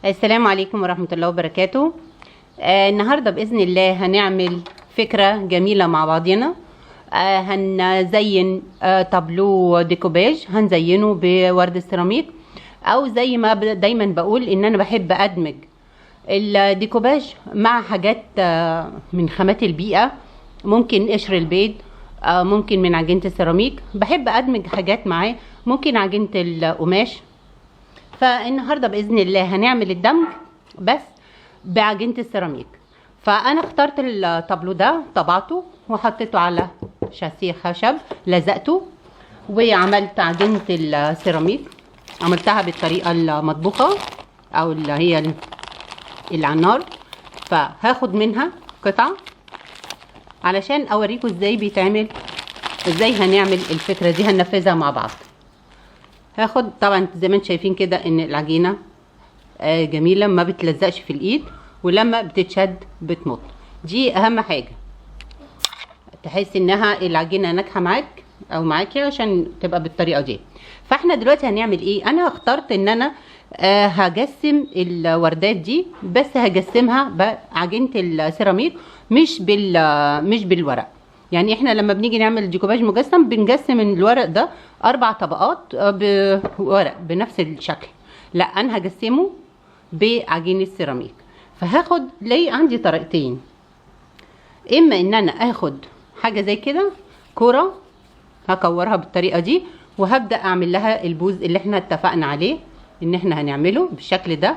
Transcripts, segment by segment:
السلام عليكم ورحمة الله وبركاته. النهاردة بإذن الله هنعمل فكرة جميلة مع بعضنا. هنزين تابلو ديكوباج، هنزينه بورد السيراميك، أو زي ما دايما بقول إن أنا بحب أدمج الديكوباج مع حاجات من خامات البيئة، ممكن قشر البيض، ممكن من عجينة السيراميك، بحب أدمج حاجات معاه، ممكن عجينة القماش. فالنهارده باذن الله هنعمل الدمج بس بعجينه السيراميك. فانا اخترت التابلو ده، طبعته وحطيته على شاسيه خشب، لزقته وعملت عجينه السيراميك، عملتها بالطريقة المطبوخه او اللي هي اللي على النار. فهاخد منها قطعه علشان اوريكم ازاي بيتعمل، ازاي هنعمل الفكرة دي، هننفذها مع بعض. هاخد طبعا زي ما انتم شايفين كده ان العجينة جميلة، ما بتلزقش في الايد، ولما بتتشد بتمط. دي اهم حاجة، تحس انها العجينة ناجحة معاك او معاكي عشان تبقى بالطريقة دي. فاحنا دلوقتي هنعمل ايه؟ انا اخترت ان انا هجسم الوردات دي، بس هجسمها بعجينه السيراميك، مش بالورق. يعني احنا لما بنيجي نعمل ديكوباج مجسم بنجسم الورق ده 4 طبقات بورق بنفس الشكل. لا، انا هجسمه بعجين السيراميك. فهاخد ليه عندي طريقتين، اما ان انا اخد حاجة زي كده كره، هكورها بالطريقة دي وهبدا اعمل لها البوز اللي احنا اتفقنا عليه ان احنا هنعمله بالشكل ده،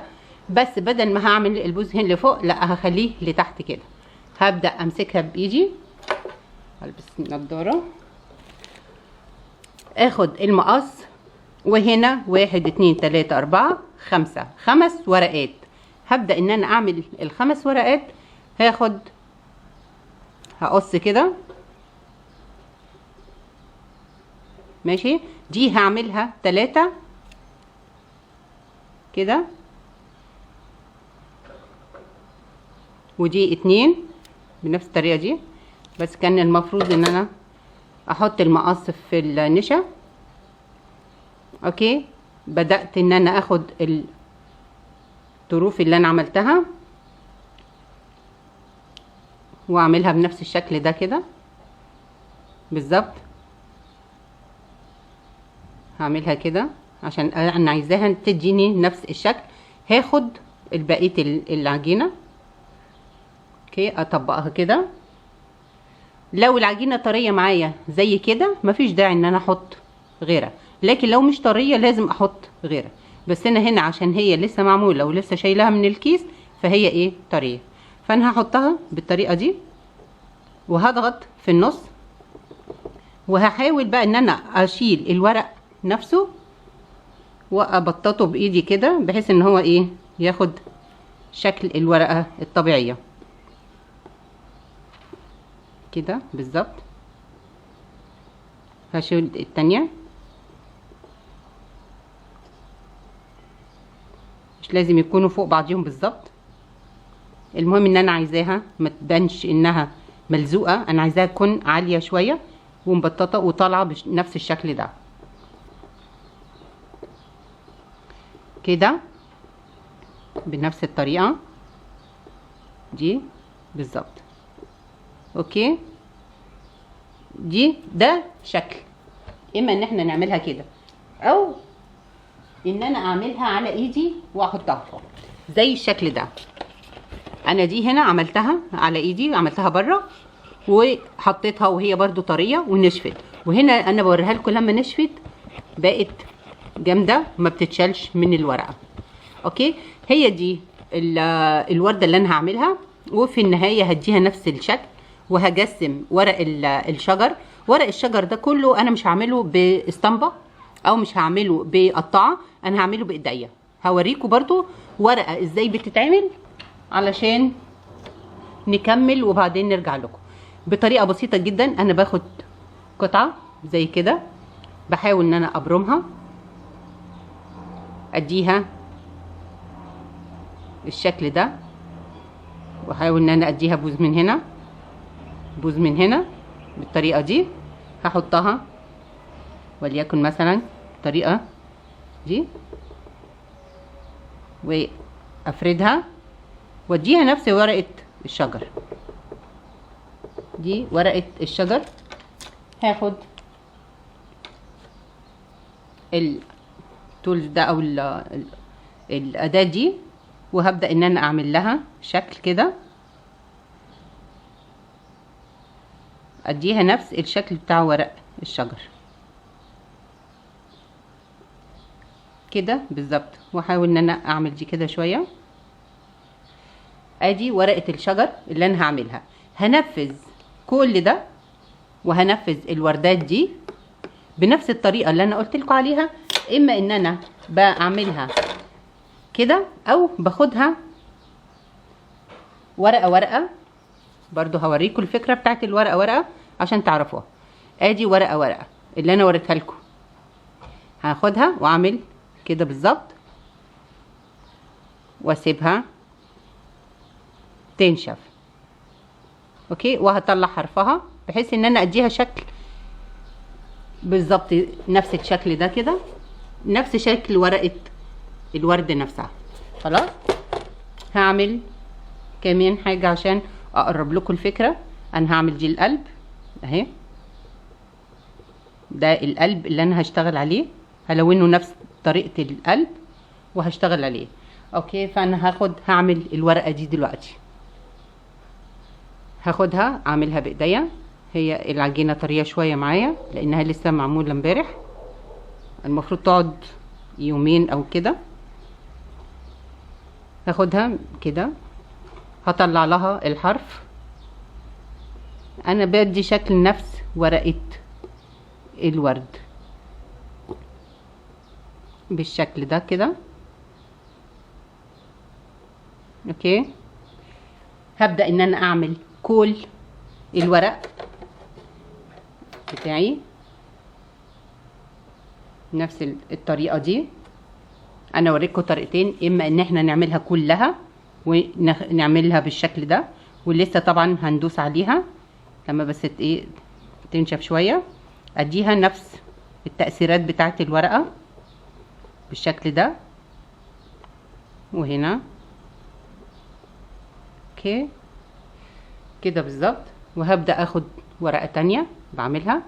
بس بدل ما هعمل البوز هنا لفوق، لا هخليه لتحت كده. هبدا امسكها بايدي، البس النضارة، اخد المقص، وهنا 1 2 3 4 5، 5 ورقات. هبدأ ان انا اعمل ال5 ورقات. هاخد هقص كده، ماشي، دي هعملها 3 كده، ودي 2 بنفس الطريقة دي، بس كان المفروض ان انا احط المقص في النشا. okay، بدأت ان انا اخد الطروف اللي انا عملتها واعملها بنفس الشكل ده كده بالظبط. هعملها كده عشان انا عايزاها تديني نفس الشكل. هاخد البقية العجينة، okay، اطبقها كده. لو العجينة طرية معايا زي كده مفيش داعي ان انا احط غيرها، لكن لو مش طرية لازم احط غيرها. بس انا هنا عشان هي لسه معمولة ولسه شايلها من الكيس فهي ايه، طرية. فانا هحطها بالطريقة دي وهضغط في النص، وهحاول بقى ان انا اشيل الورق نفسه وابططه بايدي كده بحيث ان هو ايه، ياخد شكل الورقة الطبيعية كده بالظبط. هشيل التانية، مش لازم يكونوا فوق بعضيهم بالظبط، المهم ان انا عايزاها ما تبانش انها ملزوقه، انا عايزاها تكون عالية شوية ومبططه وطالعه بنفس الشكل ده كده بنفس الطريقة دي بالظبط. okay، دي ده شكل، اما ان احنا نعملها كده او ان انا اعملها على ايدي واحطها زي الشكل ده. انا دي هنا عملتها على ايدي، عملتها بره وحطيتها وهي برده طرية ونشفت، وهنا انا بوريها لكم لما نشفت بقت جامدة ما بتتشالش من الورقة. okay، هي دي الورده اللي انا هعملها، وفي النهاية هديها نفس الشكل وهجسم ورق الشجر. ورق الشجر ده كله انا مش هعمله باسطمبه او مش هعمله بقطعه، انا هعمله بايديا. هوريكم برضو ورقة ازاي بتتعمل علشان نكمل وبعدين نرجع لكم بطريقة بسيطة جدا. انا باخد قطعه زي كده، بحاول ان انا ابرمها، اديها الشكل ده، واحاول ان انا اديها بوز من هنا، بوز من هنا بالطريقة دي. هحطها وليكن مثلا الطريقة دي، افردها واديها نفس ورقة الشجر. دي ورقة الشجر. هاخد ال tools ده او الاداة دي، وهبدأ ان انا اعمل لها شكل كده، اديها نفس الشكل بتاع ورق الشجر كده بالظبط، واحاول ان انا اعمل دي كده شوية. ادي ورقة الشجر اللي انا هعملها. هنفذ كل ده وهنفذ الوردات دي بنفس الطريقة اللي انا قلت لكم عليها، اما ان انا بعملها كده او باخدها ورقة ورقة. برضو هوريكم الفكرة بتاعت الورقة ورقة عشان تعرفوها. ادي ورقة ورقة اللي انا وريتها لكم، هاخدها واعمل كده بالظبط واسيبها تنشف. okay، وهطلع حرفها بحيث ان انا اديها شكل بالظبط نفس الشكل ده كده، نفس شكل ورقة الورد نفسها. خلاص، هعمل كمان حاجة عشان اقرب لكم الفكرة. انا هعمل دي القلب اهي، ده القلب اللي انا هشتغل عليه، هلونه نفس طريقة القلب وهشتغل عليه. okay، فانا هاخد هعمل الورقة دي دلوقتي، هاخدها اعملها بايديا. هي العجينة طرية شوية معايا لانها لسه معمولة امبارح، المفروض تقعد يومين او كده. هاخدها كده، هطلع لها الحرف. انا بدي شكل نفس ورقة الورد بالشكل ده كده. okay، هبدأ ان انا اعمل كل الورق بتاعي نفس الطريقة دي. انا اوريكم طريقتين، اما ان احنا نعملها كلها ونعملها بالشكل ده، ولسه طبعا هندوس عليها لما بس ايه تنشف شوية، اديها نفس التأثيرات بتاعت الورقة بالشكل ده. وهنا okay كده بالظبط. وهبدأ اخد ورقة تانية بعملها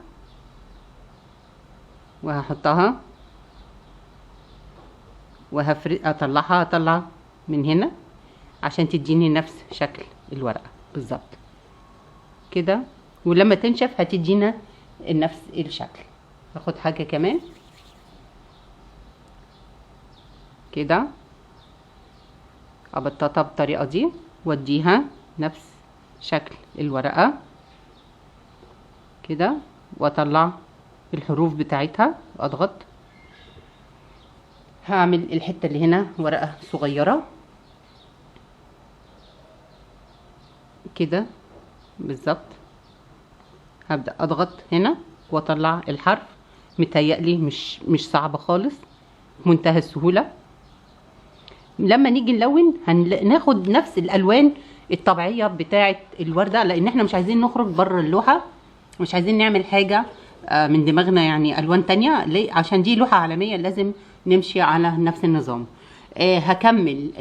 وهحطها وهفرد، اطلعها، اطلع من هنا عشان تديني نفس شكل الورقة بالظبط كده. ولما تنشف هتدينا نفس الشكل. هاخد حاجة كمان كده، ابططها بالطريقة دي واديها نفس شكل الورقة كده، واطلع الحروف بتاعتها واضغط. هعمل الحتة اللي هنا ورقة صغيرة كده بالظبط. هبدأ اضغط هنا واطلع الحرف. متهيألي مش صعب خالص، منتهى السهولة. لما نيجي نلون هناخد نفس الالوان الطبيعية بتاعة الوردة، لان احنا مش عايزين نخرج بره اللوحة، مش عايزين نعمل حاجة من دماغنا يعني الوان تانية، ليه؟ عشان دي لوحة عالمية لازم نمشي على نفس النظام. هكمل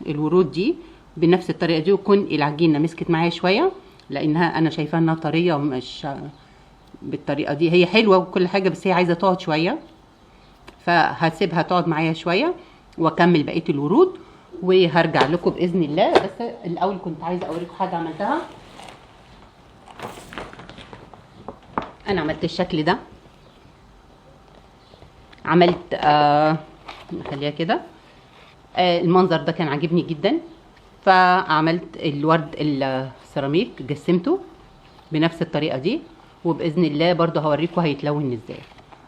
الورود دي بنفس الطريقة دي، وتكون العجينة مسكت معايا شوية لانها انا شايفاها انها طرية ومش بالطريقة دي. هي حلوة وكل حاجة، بس هي عايزة تقعد شوية، فهسيبها تقعد معايا شوية واكمل بقية الورود وهرجع لكم باذن الله. بس الاول كنت عايزة اوريكم حاجة عملتها. انا عملت الشكل ده، عملت نخليها كده. المنظر ده كان عاجبني جدا، فعملت الورد السيراميك جسمته بنفس الطريقة دي، وباذن الله برضو هوريكم هيتلون ازاي.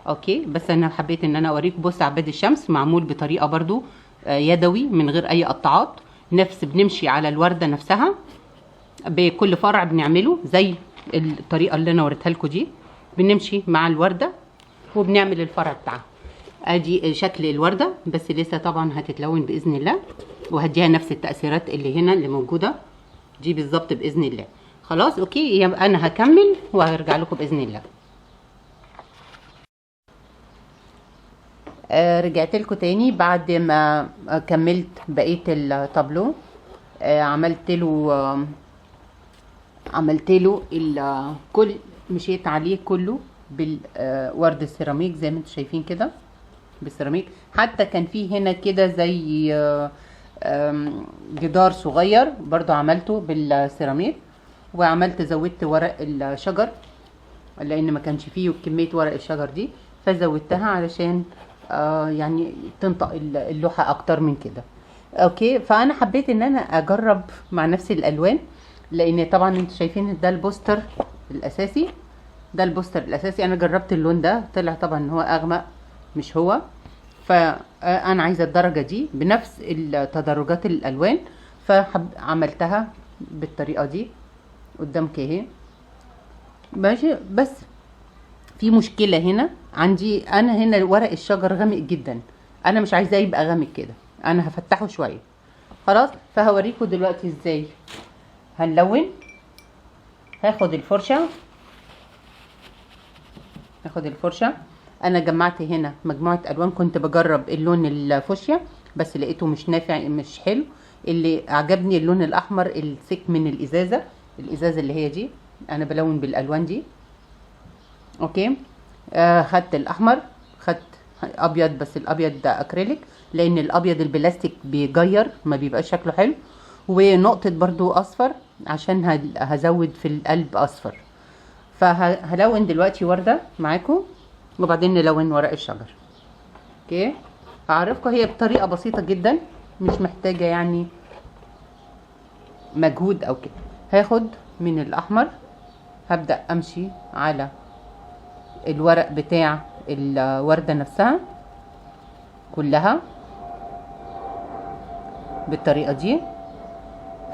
okay، بس انا حبيت ان انا اوريكم. بص، عباد الشمس معمول بطريقة برضو يدوي من غير اي قطعات، نفس بنمشي على الورده نفسها بكل فرع بنعمله زي الطريقة اللي انا وريتها لكم دي، بنمشي مع الورده وبنعمل الفرع بتاعها. ادي شكل الورده، بس لسه طبعا هتتلون باذن الله، وهديها نفس التاثيرات اللي هنا اللي موجودة دي بالظبط باذن الله. خلاص okay، يبقى انا هكمل وهرجع لكم باذن الله. رجعت لكم تاني بعد ما كملت بقية التابلو. عملت له كل مشيت عليه كله بالورد السيراميك زي ما انتم شايفين كده بالسيراميك. حتى كان فيه هنا كده زي جدار صغير برضو عملته بالسيراميك، وعملت زودت ورق الشجر لان ما كانش فيه كمية ورق الشجر دي، فزودتها علشان يعني تنطق اللوحة اكتر من كده. okay، فانا حبيت ان انا اجرب مع نفسي الالوان، لان طبعا انتوا شايفين ده البوستر الاساسي، ده البوستر الاساسي. انا جربت اللون ده طلع طبعا ان هو اغمق مش هو، فانا عايزه الدرجة دي بنفس التدرجات الالوان، فعملتها بالطريقة دي قدامك اهي ماشي. بس في مشكلة هنا عندي انا، هنا ورق الشجر غامق جدا، انا مش عايزاه يبقى غامق كده، انا هفتحه شوية خلاص. فهوريكم دلوقتي ازاي هنلون. هاخد الفرشة، هاخد الفرشة. انا جمعت هنا مجموعة الوان، كنت بجرب اللون الفوشيا بس لقيته مش نافع مش حلو. اللي عجبني اللون الاحمر السك من الازازه، الازازه اللي هي دي، انا بلون بالالوان دي. okay، خدت الاحمر، خدت ابيض بس الابيض ده اكريليك لان الابيض البلاستيك بيجير ما بيبقاش شكله حلو، ونقطة برضو اصفر عشان هزود في القلب اصفر. فهلون دلوقتي ورده معاكم وبعدين نلون ورق الشجر. okay، هعرفكم هي بطريقة بسيطة جدا مش محتاجه يعني مجهود او كده. هاخد من الاحمر، هبدا امشي على الورق بتاع الورده نفسها كلها بالطريقة دي.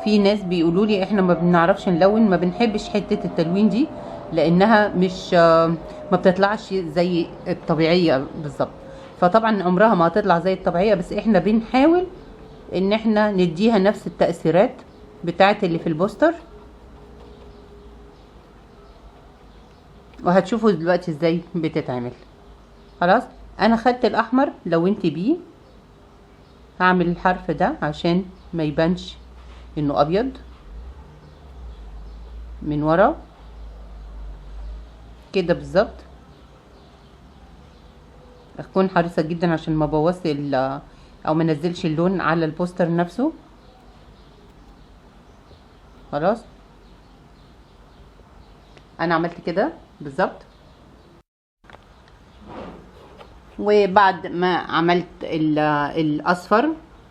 في ناس بيقولوا لي احنا ما بنعرفش نلون، ما بنحبش حتة التلوين دي لانها مش ما بتطلعش زي الطبيعية بالظبط. فطبعا عمرها ما هتطلع زي الطبيعية، بس احنا بنحاول ان احنا نديها نفس التاثيرات بتاعه اللي في البوستر، وهتشوفوا دلوقتي ازاي بتتعمل. خلاص، انا خدت الاحمر لونت بيه، هعمل الحرف ده عشان ما يبانش انه ابيض من ورا كده بالظبط. اكون حريصة جدا عشان ما بوظش او ما نزلش اللون على البوستر نفسه. خلاص، انا عملت كده بالظبط. وبعد ما عملت الاصفر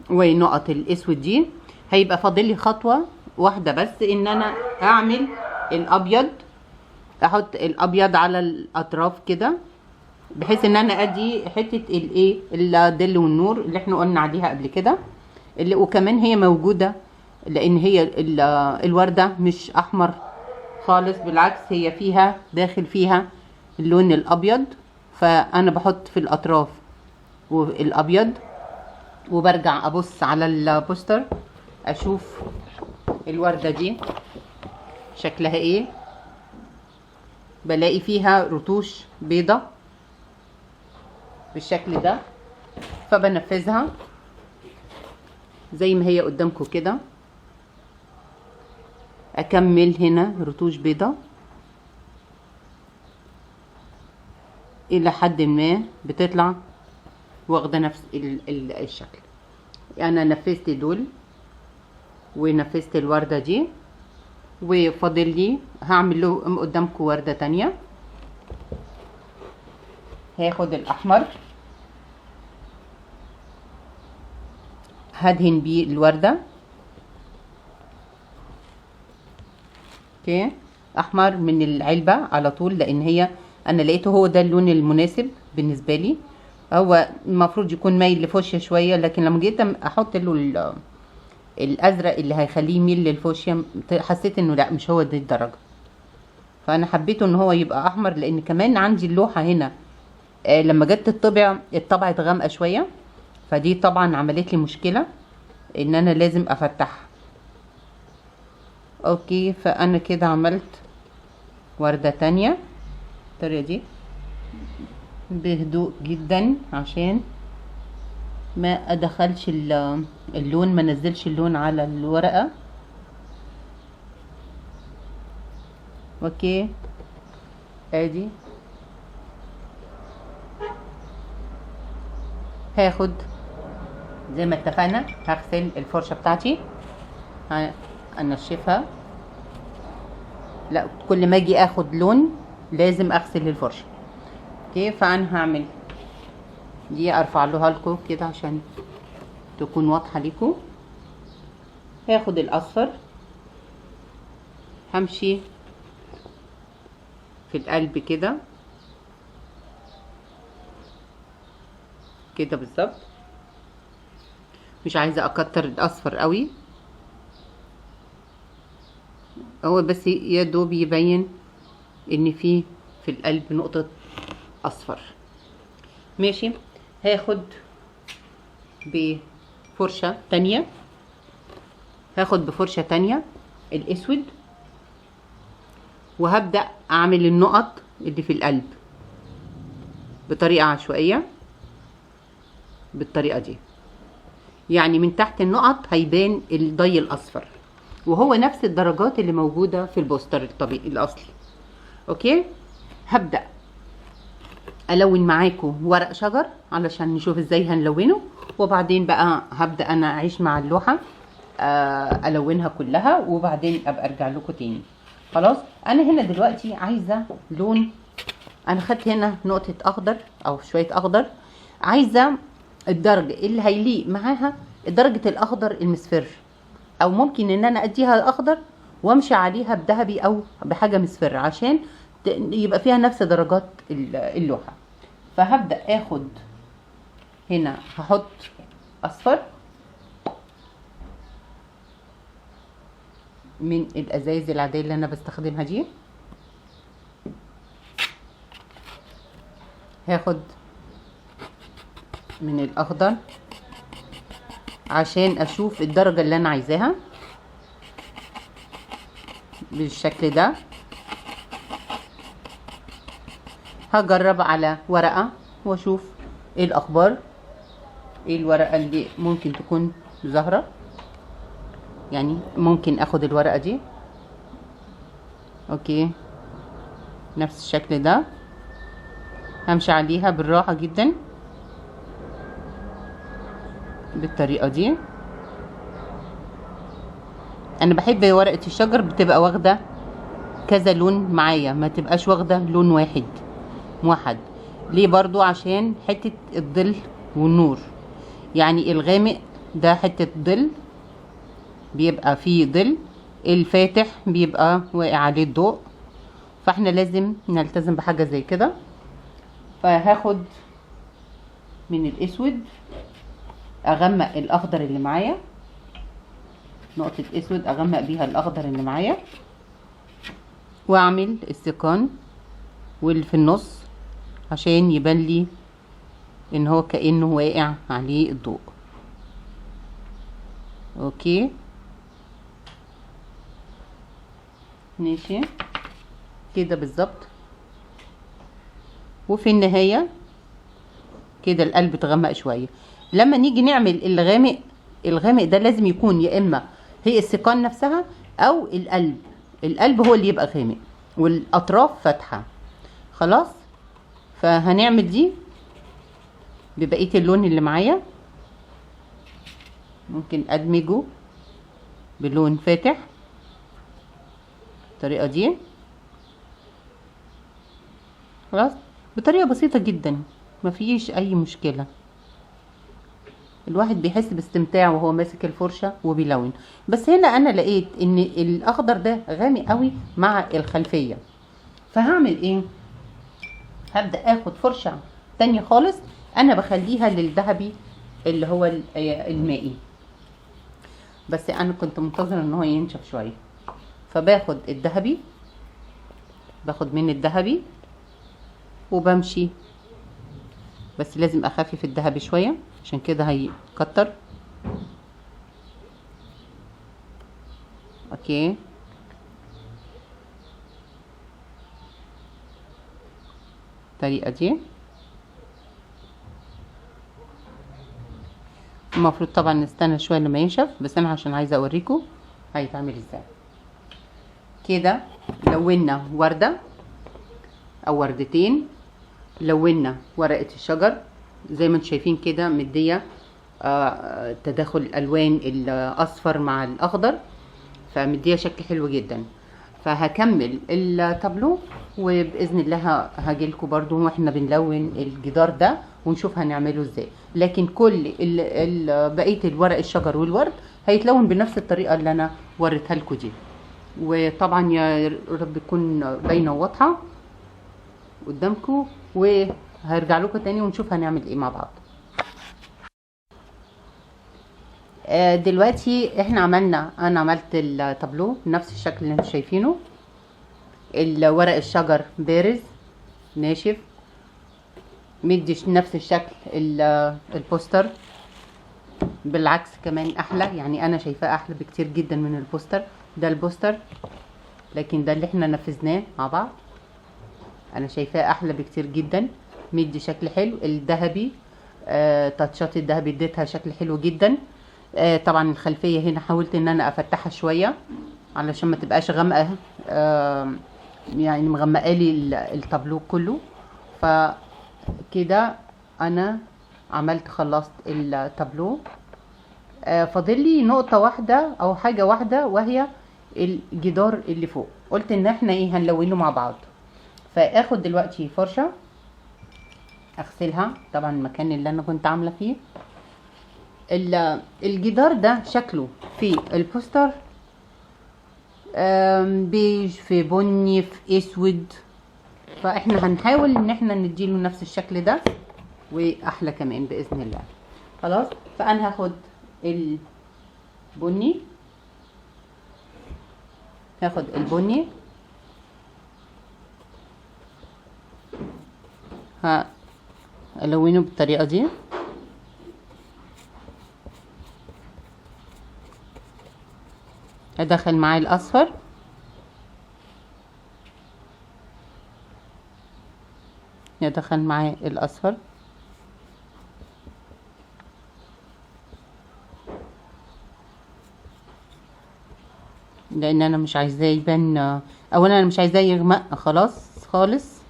ونقط الاسود دي، هيبقى فاضل لي خطوة واحدة بس، ان انا اعمل الابيض، احط الابيض على الاطراف كده بحيث ان انا ادي حتة الايه الظل والنور اللي احنا قلنا عليها قبل كده، اللي وكمان هي موجودة لان هي الورده مش احمر خالص، بالعكس هي فيها داخل فيها اللون الابيض. فانا بحط في الاطراف والابيض، وبرجع ابص على البوستر اشوف الورده دي شكلها ايه، بلاقي فيها رتوش بيضة بالشكل ده، فبنفذها زي ما هي قدامكم كده. اكمل هنا رتوش بيضة الى حد ما بتطلع واخده نفس الشكل. انا نفذت دول ونفذت الورده دي، وفاضل لي هعمل له قدامكم ورده تانية. هاخد الاحمر هدهن بيه الورده. okay، احمر من العلبة على طول لان هي انا لقيته هو ده اللون المناسب بالنسبة لي. هو المفروض يكون مايل لفوشيا شوية، لكن لما جيت احط له الازرق اللي هيخليه يميل للفوشيا حسيت انه لا مش هو دي الدرجة، فانا حبيته ان هو يبقى احمر. لان كمان عندي اللوحة هنا لما جت تطبع اتطبعت غامقه شوية، فدي طبعا عملت لي مشكلة ان انا لازم افتحها. okay، فانا كده عملت ورده تانية بالطريقة دي بهدوء جدا عشان ما ادخلش اللون، ما نزلش اللون على الورقة. okay ادي هاخد زي ما اتفقنا، هغسل الفرشة بتاعتي، انشفها. لا كل ما اجي اخد لون لازم اغسل الفرشة. okay فانا هعمل دي، ارفع لها لكم كده عشان تكون واضحة لكم. هاخد الاصفر، همشي في القلب كده كده بالظبط، مش عايزه اكتر الاصفر قوي، هو بس يا دوب يبين ان في القلب نقطة اصفر. ماشي، هاخد بفرشه تانية، هاخد بفرشه تانية الاسود، وهبدأ اعمل النقط اللي في القلب بطريقة عشوائية بالطريقة دي. يعني من تحت النقط هيبان الضي الاصفر، وهو نفس الدرجات اللي موجودة في البوستر الطبيعي الاصلي. okay هبدأ الون معاكم ورق شجر علشان نشوف ازاي هنلونه، وبعدين بقى هبدأ انا اعيش مع اللوحة، الونها كلها، وبعدين ابقى ارجع لكم تاني. خلاص انا هنا دلوقتي عايزه لون، انا خدت هنا نقطة اخضر او شوية اخضر، عايزه الدرجة اللي هيليق معاها درجه الاخضر المصفر، او ممكن ان انا اديها اخضر وامشي عليها بذهبي او بحاجة مصفر عشان يبقى فيها نفس درجات اللوحة. فهبدا اخد هنا، هحط اصفر من الازايز العادية اللي انا بستخدمها دي، هاخد من الاخضر عشان اشوف الدرجة اللي انا عايزاها بالشكل ده. هجرب على ورقة واشوف ايه الاخبار، ايه الورقة اللي ممكن تكون زهره. يعني ممكن اخد الورقة دي، okay نفس الشكل ده، همشي عليها بالراحة جدا بالطريقة دي. انا بحب ورقة الشجر بتبقى واخده كذا لون معايا، ما تبقاش واخده لون واحد موحد. ليه؟ برضو عشان حتة الظل والنور، يعني الغامق ده حتة ظل بيبقى فيه ظل، الفاتح بيبقى واقع عليه الضوء، فاحنا لازم نلتزم بحاجة زي كده. فهاخد من الاسود اغمق الاخضر اللي معايا، نقطة اسود اغمق بيها الاخضر اللي معايا، واعمل السيقان واللي في النص عشان يبان لي ان هو كأنه واقع عليه الضوء. okay ماشي كده بالظبط. وفي النهاية كده القلب اتغمق شوية. لما نيجي نعمل الغامق، الغامق ده لازم يكون يا اما هي السيقان نفسها او القلب، القلب هو اللي يبقى غامق والاطراف فاتحة. خلاص فهنعمل دي ببقية اللون اللي معايا، ممكن ادمجه بلون فاتح بالطريقة دي. خلاص بطريقة بسيطة جدا، مفيش اي مشكلة. الواحد بيحس باستمتاع وهو ماسك الفرشة وبيلون. بس هنا انا لقيت ان الاخضر ده غامق قوي مع الخلفية، فهعمل ايه؟ هبدا اخد فرشه تانية خالص، انا بخليها للذهبي اللي هو المائي، بس انا كنت منتظره ان هو ينشف شوية. فباخد الذهبي، باخد من الذهبي وبمشي، بس لازم اخفف الذهبي شوية عشان كده هيكتر. okay الطريقة دي. المفروض طبعا نستنى شوية لما ينشف، بس انا عشان عايزه اوريكم هيتعمل ازاي. كده لونا ورده او وردتين، لونا ورقة الشجر زي ما انتم شايفين كده، مديه تداخل الالوان الاصفر مع الاخضر، فمديه شكل حلو جدا. فهكمل التابلو وباذن الله هاجيلكم برضو واحنا بنلون الجدار ده ونشوف هنعمله ازاي. لكن كل بقية الورق الشجر والورد هيتلون بنفس الطريقة اللي انا وريتها لكم دي. وطبعا يا رب تكون باينة وواضحة قدامكم، وهرجع لكم تاني ونشوف هنعمل ايه مع بعض. دلوقتي احنا انا عملت التابلو بنفس الشكل اللي انتم شايفينه. الورق الشجر بارز ناشف، مدي نفس الشكل البوستر، بالعكس كمان احلى، يعني انا شايفاه احلى بكتير جدا من البوستر ده. البوستر لكن ده اللي احنا نفذناه مع بعض، انا شايفاه احلى بكتير جدا، مدي شكل حلو. الذهبي تاتشات الذهبي اديتها شكل حلو جدا. طبعا الخلفية هنا حاولت ان انا افتحها شوية علشان ما تبقاش غامقة، يعني مغمقه لي التابلو كله. فكده انا عملت خلصت التابلو. فاضل لي نقطة واحدة او حاجة واحدة، وهي الجدار اللي فوق. قلت ان احنا ايه هنلونه مع بعض. فاخد دلوقتي فرشة اغسلها طبعا المكان اللي انا كنت عاملة فيه. الجدار ده شكله في البوستر بيج في بني في اسود، فاحنا هنحاول ان احنا نديله نفس الشكل ده واحلى كمان باذن الله. خلاص، فانا هاخد البني، هاخد البني هلونه بالطريقة دي. هدخل معاه الاصفر، هدخل معاه الاصفر، لان انا مش عايزاه يبان. اولا انا مش عايزاه يغمق خلاص خالص،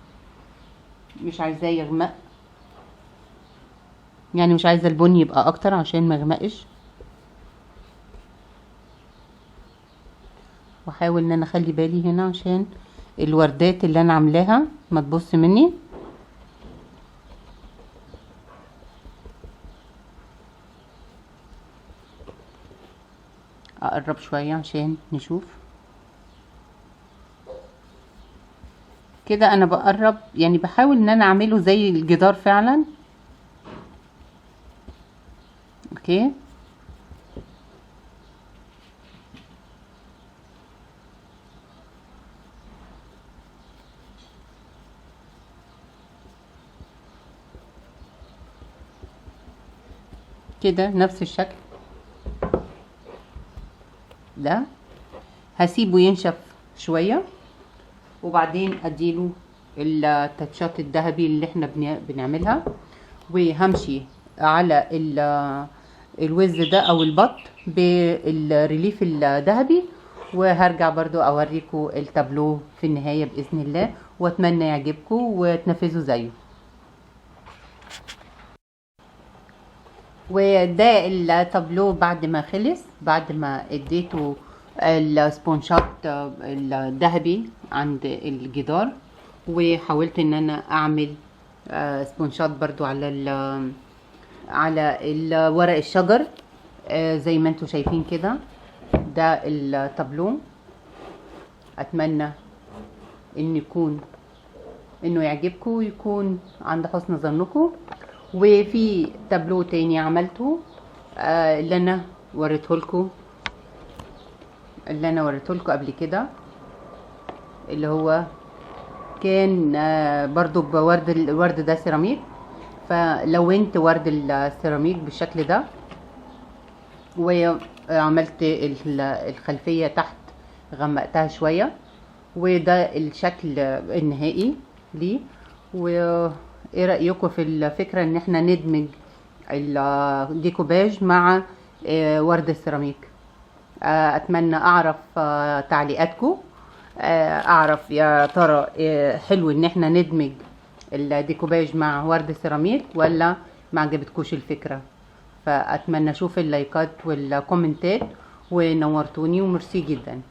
مش عايزاه يغمق، يعني مش عايزه البني يبقى اكتر عشان ما يغمقش. واحاول ان انا اخلي بالي هنا عشان الوردات اللي انا عاملاها ما تبص مني. اقرب شوية عشان نشوف كده. انا بقرب، يعني بحاول ان انا اعمله زي الجدار فعلا. okay، كده نفس الشكل ده. هسيبه ينشف شوية وبعدين اديله التاتشات الذهبي اللي احنا بنعملها، وهمشي على الوز ده او البط بال relief الذهبي، وهرجع برضو اوريكم التابلو في النهاية بإذن الله، واتمنى يعجبكم وتنفذوا زيه. وده التابلو بعد ما خلص، بعد ما اديته السبونشات الذهبي عند الجدار، وحاولت ان انا اعمل سبونشات برضو على على الورق الشجر زي ما انتم شايفين كده. ده التابلو، اتمنى ان يكون انه يعجبكم ويكون عند حسن ظنكم. وفي تابلو تاني عملته اللي انا وريته لكم، اللي انا وريته لكم قبل كده، اللي هو كان برضو بورد، الورد ده سيراميك، فلونت ورد السيراميك بالشكل ده، وعملت الخلفية تحت غمقتها شوية، وده الشكل النهائي ليه. وايه رأيكم في الفكرة ان احنا ندمج الديكوباج مع ورد السيراميك؟ اتمنى اعرف تعليقاتكم، اعرف يا ترى حلو ان احنا ندمج الديكوباج مع ورد السيراميك ولا ما عجبتكوش الفكرة. فاتمنى اشوف اللايكات والكومنتات، ونورتوني وميرسي جدا.